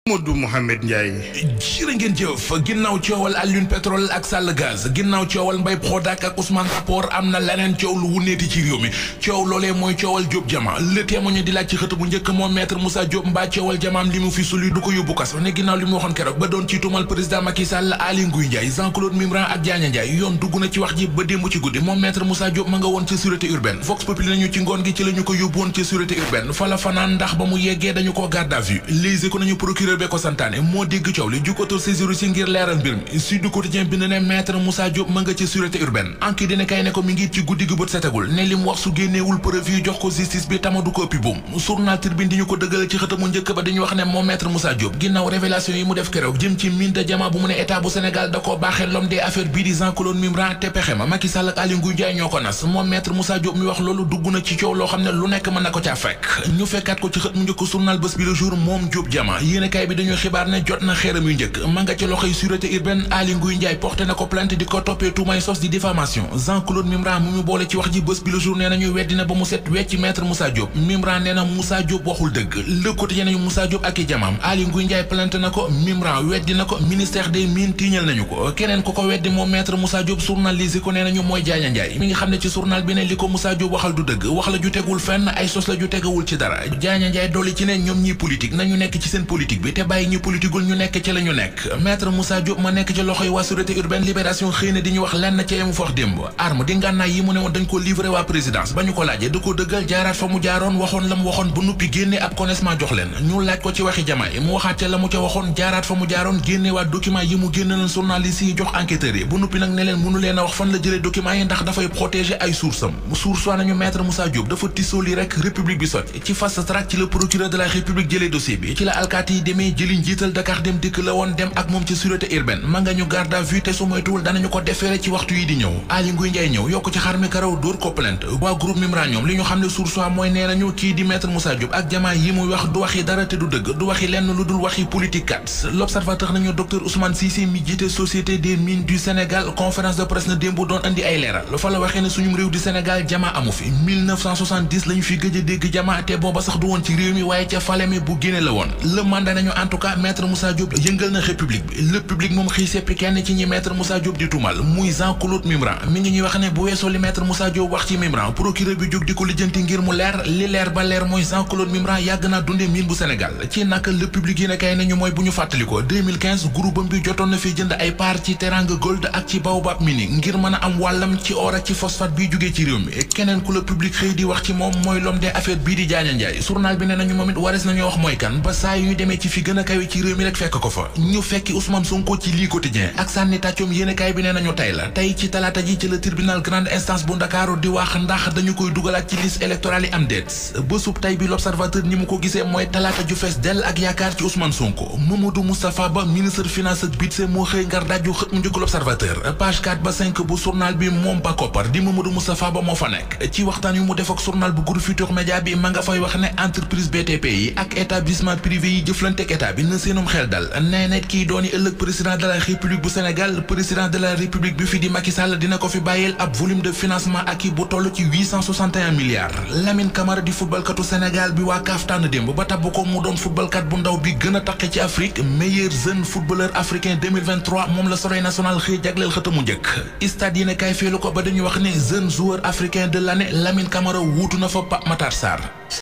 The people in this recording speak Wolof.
Modou Mouhamed Ndiaye. jërë ngeen jëf ginnaaw coowal Alioune pétrole ak Sall gaz ginnaaw coowal Mbaye Prodac ak Ousmane Rapport am na leneen coow lu wuneeti ci réew mi coow loolee mooy coowal Diop Diama le témoin di laaj ci xët bu njëkk moom maître Moussa Diop mbaa coowal jamaam li mu fi suli du ko yóbbu kaso ne ginnaaw li mu waxoon keroog ba doon ci tuumal président Macky Sall Aly Ngouille Ndiaye Jean-Claude Mimran ak Diagne Ndiaye yoon dugg na ci wax ji ba démb ci guddi moom maître Moussa Diop ma nga woon ci sûreté urbaine Vox Populi nañu ci ngoon gi ci la ñu ko yóbbu woon ci sûreté urbaine fa la fanaan ndax ba mu yeggee dañu ko garde à vue lise ko nañu procureur be ko santaane moo dégg coow li juk autosaisir ci ngir leeral mbir mi Sud Quotidien bind ne maître Moussa Diop ma nga ci sûreté urbaine enquête dina kay ne ko mi ngi ci guddi gi bët setagul ne lim wax su génneewul preuve yi jox ko justice bi tamadu ko ëppi buum journal Tribune di ñu ko dëggal ci xëtamu njëkk ba dañuy wax ne moom maître Moussa Diop ginnaaw révélation yi mu def keroog jëm ci mine de diamant bu mu ne état bu Sénégal da ko baaxee l'homme des affaires bii di Jean-Claude Mimran te pexe ma Macky Sall ak Aly Ngouille Ndiaye ñoo ko nas moom maître Moussa Diop mi wax loolu dugg na ci coow loo xam ne lu nekk mën na ko caa fekk ñu fekkaat ko ci xët mu njëkk journal Bës Bi Le Jour moom Diop Diama yéene kay bi dañuy xibaar ne jot na xeeram yu njëkk ma nga ci loxoy sûreté urbaine Aly Ngouille Ndiaye porté na ko plainte di ko toppee tuumay sos di diffamation Jean-Claude Mimran mu boole ci wax ji Bës Bi Le Jour nee nañu weddi na ba mu set wecc maître Moussa Diop Mimran nee na Moussa Diop waxul dëgg Le Quotidien nañu Moussa Diop ak i jamaam Aly Ngouille Ndiaye plainte na ko Mimran weddi na ko ministère des mines tiiñal nañu ko keneen ko weddi moom maître Moussa Diop journaliste ko nee nañu mooy Diagne Ndiaye mi nga xam ne ci journal bi ne li ko Moussa Diop waxal du dëgg wax la ju tegul fenn ay sos la ju tegawul ci dara Diagne Ndiaye dolli ci ne ñoom ñi politique nañu nekk ci seen politique bi te bàyyi ñi politiqueul ñu nekk ci la ñu nekk maître Moussa Diop ma nekk ci loxoy waa sûreté urbaine libération xëy na di ñu wax lenn ca yemu fax démb arme di ngànnaay yi mu ne woon dañ ko livré waa présidence ba ñu ko laajee da ko dëggal jaaraat fa mu jaaroon waxoon la mu waxoon ba nuppi génne ab connaissement jox leen ñu laaj ko ci waxi jamaay mu waxaat ca la mu ca waxoon jaaraat fa mu jaaroon génne waa document yi mu génne leen journaliste yi jox enquêteurs yi bu nuppi nag ne leen mënu leen a wax fan la jëlee document yi ndax dafay protéger ay source am source waa nañu maître Moussa Diop dafa tisoo li rek république bi sot ci fast track ci la procureur de la république jëlee dossier bi ci la alkaati yi demee jëli njiital Dakar dem dikk la woon dem ak moom ci sûreté urbaine ma nga ñu garde à vue te su moytuwul danañu ko defeere ci waxtu yi di ñëw Aly Ngouille Ndiaye ñëw yokk ci xar mi karaw dóor ko plainte waa groupe Mimran ñoom li ñu xam ne source mooy nee nañu kii di maître Moussa Diop ak jamaa yi muy wax du waxi dara te du dëgg du waxi lenn lu dul waxi politique kat l'observateur nañu docteur Ousmane Cissé mi jiite société des mines du Sénégal conférence de presse na démb doon andi ay leeral fa la waxee ne suñum réew di Sénégal jamaa amu fi 1970 lañu fi gëj a dégg jamaa te booba sax du woon ci réew mi waaye ca fale mi bu génne la woon le mandat nañu en tout cas maître Moussa Diop yëngal na république bi le public moom xëy seppi kenn ci ñi maître Moussa Diop di tuumal muy Jean-Claude Mimran mi ngi ñuy wax ne bu weesoo li maître Moussa Diop wax ci Mimran procureur bi jóg di ko lijjanti ngir mu leer li leer ba leer mooy Jean-Claude Mimran yàgg naa dundee mine bu Sénégal ci naka le public yéen a kay nañu mooy bu ñu fàttaliko 2015 groupe bi jotoon na fi jënd ay part ci Teranga Gold ak ci Baobab Mining ngir mën a am wàllam ci or ak ci phosphate bi jógee ci réew mi keneen ku le public xëy di wax ci moom mooy l'homme des affaires bii di Diagne Ndiaye journal bi ne nañu moom it wares nañoo wax mooy kan ba saa yu ñu demee ci fi gën a kawe ci réew mi rek fekk ko fa ñu fekki Ousmane Sonko ci lii quotidien ak sànni tàccoom yéen a kay bi ne nañu tey la tey ci talaata ji ci le tribunal grande instance bu Ndakaaru di wax ndax dañu koy dugalaat ci liste électorale yi am déet bésub tey bi l'observateur ni mu ko gisee mooy talaata ju fees dell ak yaakaar ci Ousmane Sonko Mamadou Moustapha Ba ministre finance ak budget moo xëy ngar dajju xët mu njëkk l'observateur page 4 ba 5 bu journal bi moom ba koppar di Mamadou Moustapha Ba moo fa nekk ci waxtaan yu mu def ak journal bu groupe Futurs Médias bi ma nga fay wax ne entreprise BTP yi ak établissement privé yi jëflante ak état bi na seenum xel dal nee na kii dooni ëllëg président de la république bu Sénégal président de la république bi fi di Macky Sall dina ko fi bàyyil ab volume de financement ak i bu toll ci 861 milliards Lamine Camara di footballkatu Sénégal bi waa CAF tànn démb ba tabb ko mu doon footballkat bu ndaw bi gën a taqe ci Afrique meilleur jeune footballeur africain 2023 moom la Soleil national xëy jagleel xëtamu njëkk stade yéen a kaay feelu ko ba dañuy wax ne jeune joueur africain de l'année Lamine Camara wuutu na fa Pape Matar Sarr